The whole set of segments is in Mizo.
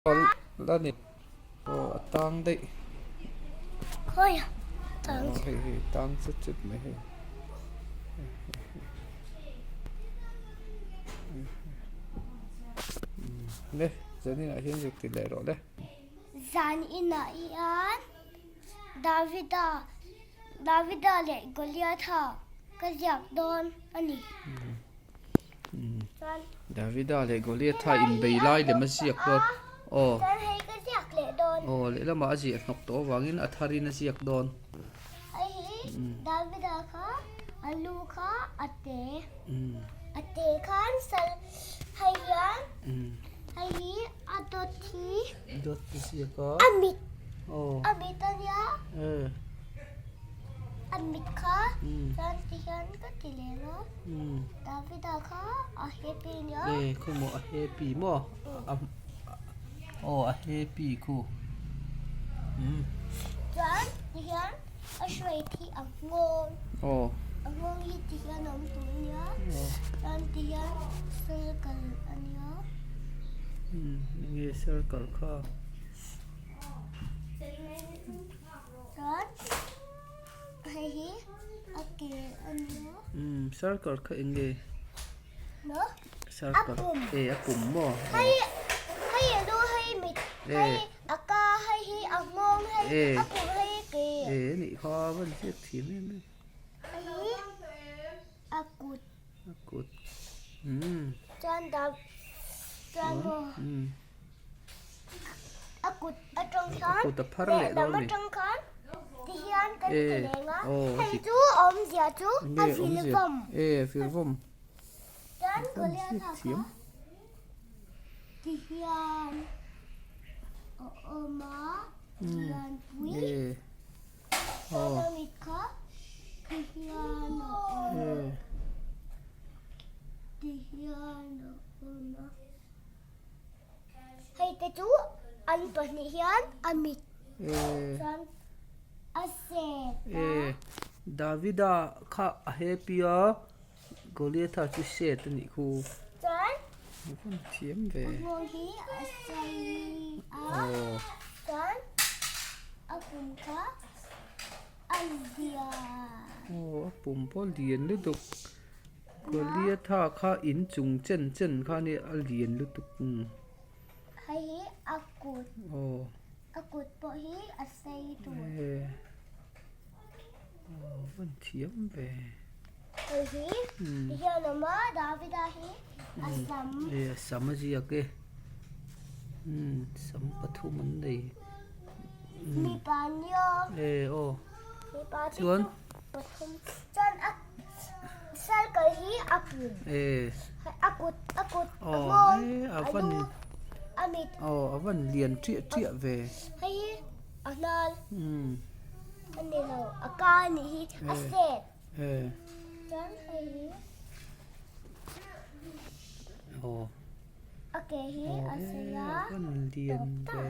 La ni aw a tang daih khawi a tang aw hei hei tang chut chut mai hei le zan inah hian zuk ti leh rawh le zan inah hian Davida Davida leh Goliatha ka ziak dawn a ni. Davida leh Goliatha inbei lai lem a ziak dawn aw aw lehlamah a ziah hnawk tawh avangin a tharin a ziak dawn. Dawt a ziak a aw A mit kha chuan ti hian ka ti leh a, Davida kha a happy nia. E khu maw a happy maw aw a happy khu. Chuan ti hian a hruai thi a nghawng. Aw. A nghawng hi ti hian a awm tur ania. Chuan ti hian circle ania. Enge circle kha. Chuan hei hi a ke a nia. Umm circle kha eng nge? Maw? Circle. A pum. E a pum maw? Hei hei a lu hei mit hei a ka hei hi a nghawng hei a pum hei a ke. E nih kha a van ziak thiam em em. Hei hi a kut. A kut. Umm. Chuan dam chuan maw? Umm. A kut atang khan lehlam atang khan ti hian kan ti leng a hei chu awmzia chu a vil vawm chuan Goliatha kha ti hian a awm a lianpui chuan a mit kha ti hian a awm a ti hian a awm a. Hei te chu an pahnih hian a mit chuan a set a. Davida kha a happy a, Goliatha chu set a nih khu. Chuan thiam ve. A nghawng hi a sei a, chuan a pum kha a lian. Aw a pum pawh a lian lutuk. Goliatha kha in chung chen chen kha nia a lian lutuk. Hei hi a kut. Aw. A kut pawh hi a sei tur. E. Aw van thiam ve. Hei hi ti hian awm a Davida hi a sam. E a sam a ziak e. Sam pathum an nei. Mipa nia. E aw. Mipa te Chuan. Pathum chuan a circle hi a pum a kut a kut a nghawng a lu a mit aw a van lian chiah chiah ve hei hi a hnal a ni lo a ka a nih hi a set chuan hei hi aw a ke hi a sei a a van lian ve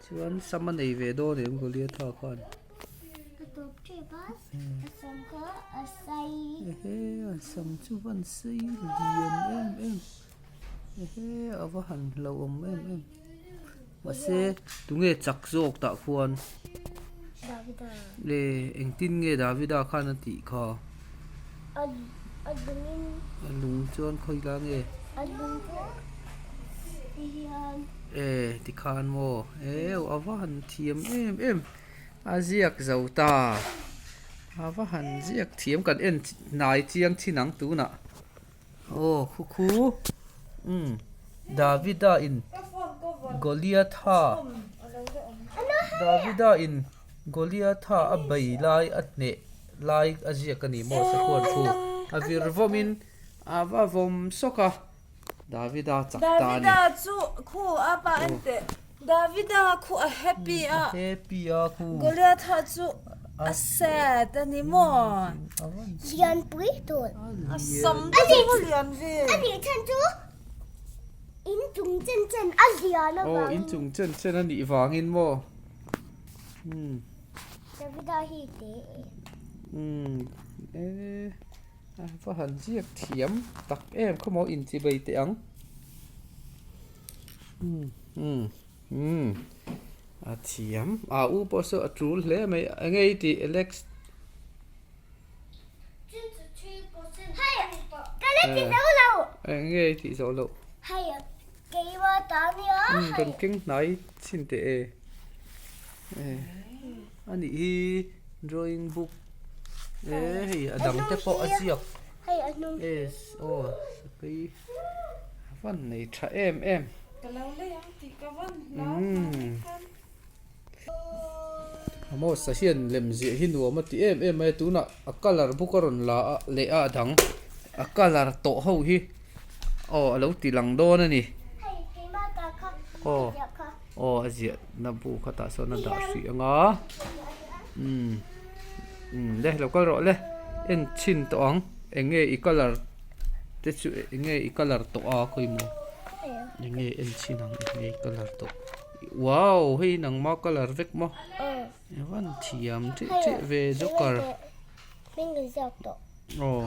chuan sam a nei ve dawn em Goliatha khan. A tawp tep a, a sam kha a sei. Ehe a sam chu va han sei lian em em ehe a va han hlauhawm em em mahse tunge chak zawk tah khuan Davida le engtin nge Davida khan a tih kha a a lungin a lung chuan khawi la nge a lung chu ti hian e tikhan maw e a va han thiam em em. A ziak zo ta. A va han ziak thiam kan en hnai chiang thin ang tunah. Aw khu khu umm Davida in Goliatha Davida in Goliatha a bei lai a hneh lai a ziak a ni maw sakhuan khu a vir vawm in a va vawm sawk a. Davida chak ta a ni. Davida chu khu a pa en teh. Davida khu a happy a. A happy a khu. Goliatha chu a sad a ni maw? Lianpui tur. A sam te chu va lian ve. A nih chhan chu in chung chen chen a lian avangin. Aw in chung chen chen a nih vangin maw? Davida hi te e. Umm e. A va han ziak thiam tak em khaw maw inchibei teh ang. Umm umm umm a thiam a u pawh saw a tul hle mai eng nge i tih Alex? Eng nge i tih zawh loh? Umm kan keng hnai chhin teh e a nih hi drawing book e hei a dang te pawh a ziak aw sakei. A van nei tha em em. Ka lo lei ang tih ka van hlau vang khan. Amos-a hian lem ziah hi nuam a ti em em mai a, tunah a colour book a rawn la a leh a a dang a colour tawh ho hi aw a lo ti lang dawn a ni. Aw aw a ziah na bu kha tah sawn a dah hrih ang a umm umm le lo kal rawh le en chhin tawh ang eng nge i colour. Te chu eng nge i colour tawh a khawi maw eng nge en chhin ang eng nge i colour tawh wow hei nangma colour vek maw i van thiam tih tih ve joker aw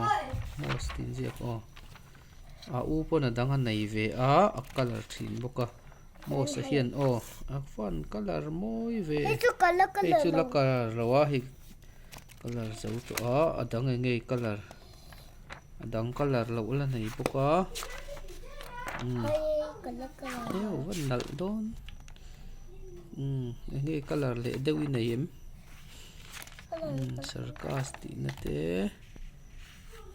mouse tih inziak aw a u pawn a dang a nei ve a a colour thin bawk a mouse ah hian aw a van colour mawi ve hei chu la colour lo a hei colour zo tawh a a dang eng nge i colour. A dang colour loh la nei bawk a umm eo a nalh dawn umm eng nge colour leh deuh i nei em umm circus tih na te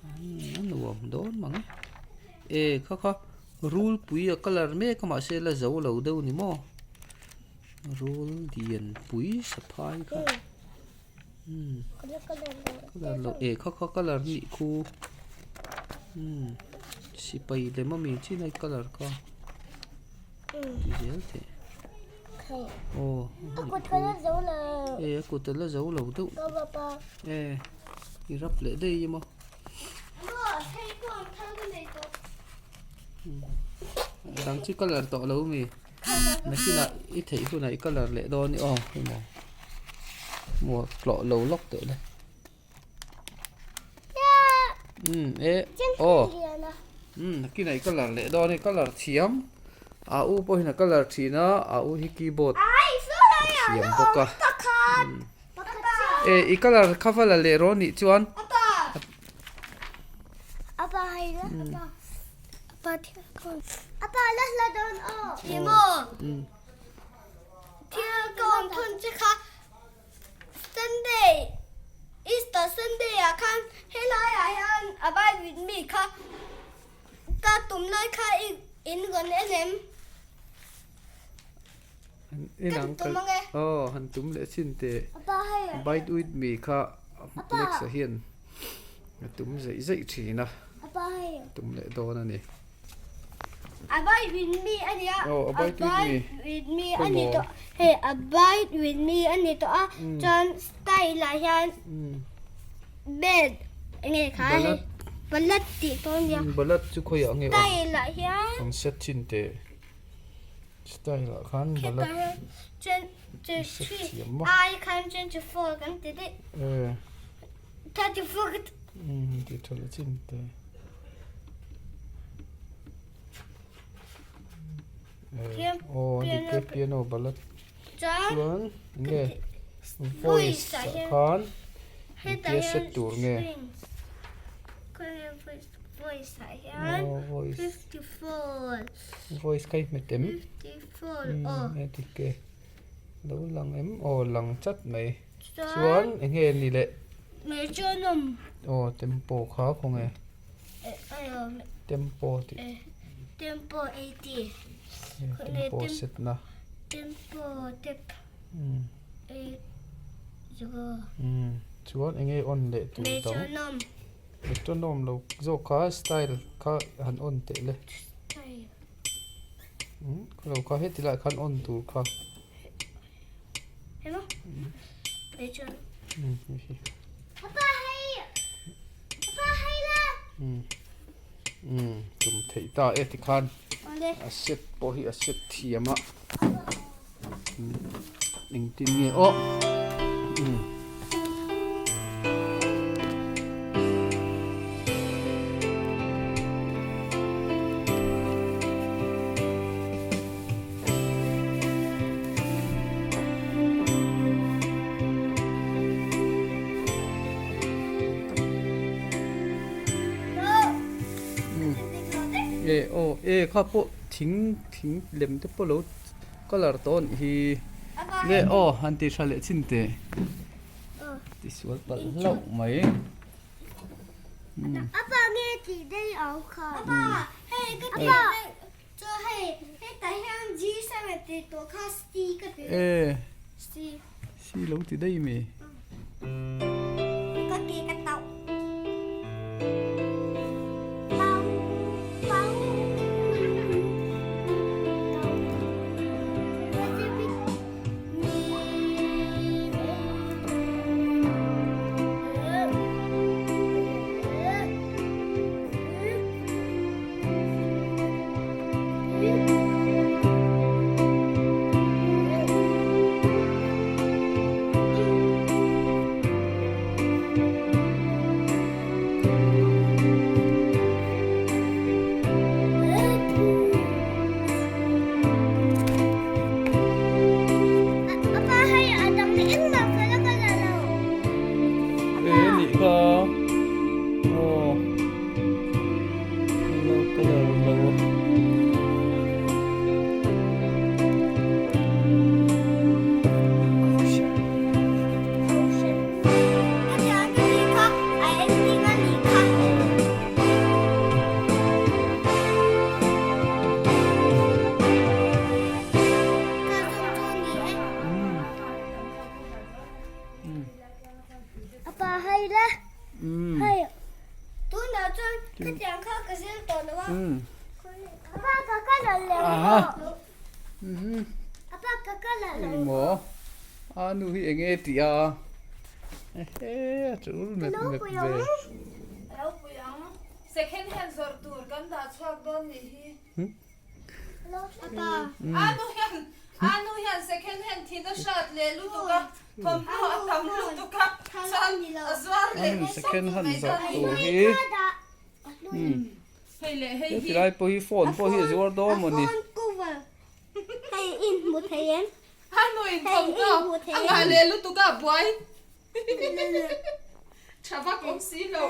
umm a nuam dawn mang e e kha kha rul pui a colour mek a mahse la zo lo deuh a ni maw rul lian pui saphai kha. Umm colour loh eh kha kha colour nih khu umm sipai lem ami chin a colour kha ti zel teh aw eh a kut a la zo lo deuh eh i rap leh daih emaw dang chi colour tawh lo ami. Nakinah i theih hunah i colour leh dawn i aw emaw maw tlawh lo lawk teh le umm e aw umm nakinah i colour leh dawn i colour thiam a u pawhin a colour thin a a u hi keyboard a thiam bawk a e i colour kha va la leh rawh nih chuan. Apa la hla dawn aw. Ti maw? Thil ka awm thun che kha Sunday Easter Sunday ah khan helai ah hian Abide with me kha ka tum lai kha i in rawn en em? Ka tum ang e. Aw han tum leh chin teh. Abide with me kha Alexa hian a tum zeih zeih thin a. Tum leh dawn a ni. Abide with me a nia. Oh, abide with me. With me a ni tawh. Hei abide with me a ni tawh a. Chuan style ah hian bed nge kha hei. Balat tih pawh a nia. Balat chu khawiah nge awm? Style ah hian. An set thin teh. Style ah khan balat. Hetah hian 23 ai khan 24 kan ti daih. Eh. 34 ka ti. Um ti tha leh chin te. Pian Oh a dik e piano balat. Chuan Chuan enge voice ah khan hetah engtia hian set tur nge? strings khawnge voice voice ah hian Oh voice. 54. Voice kha i hmet em? 54 aw. Umm a dik e. Lo lang em? Aw lang chat mai. Chuan eng nge ni leh? Metronome. Aw tempo kha khawnge? Tempo tih. Tempo 80. Tempo set na. Tempo tep. 8 0. Umm chuan eng nge on leh tur dang? Metronome. Metronome lo zawk kha style kha han on teh le. Style. Umm lo kha heti lai khan on tur kha. Hei maw? Metronome. Umm hei hi. Apa hei. Apa hei la. Umm umm tum theih ta e tikhan a set pawh hi a set thiam a. Engtin nge aw umm. E kha pawh thing thing lem te pawh lo colour tawh a nih hi le aw han ti tha leh chin teh ti sual palh hlauh mai. Apa nge tih daih ang kha. Apa hei ka tih daih chu hei hetah hian G seven tih tawh kha C ka ti daih. C. C lo ti daih mi. Ka ke ka tauh. Pau pau. E nih kha aw lo colour lo. Engmaw a nu hi eng nge tih a ehe a tul mep mep ve. Second hand zawrh tur kan dah chhuak dawn nih hi. Anu hian Anu hian second hand thin a hrat leh lutuk a, thawmhnaw a tam lutuk a, chuan a zuar leh Anu second hand zawrh tur hi Hei leh hei hi. Hetilai pawh hi phone pawh hi a zuar dawn maw ni. Anu in thawmhnaw a ngah leh lutuk a buai. Tha vak awm si lo.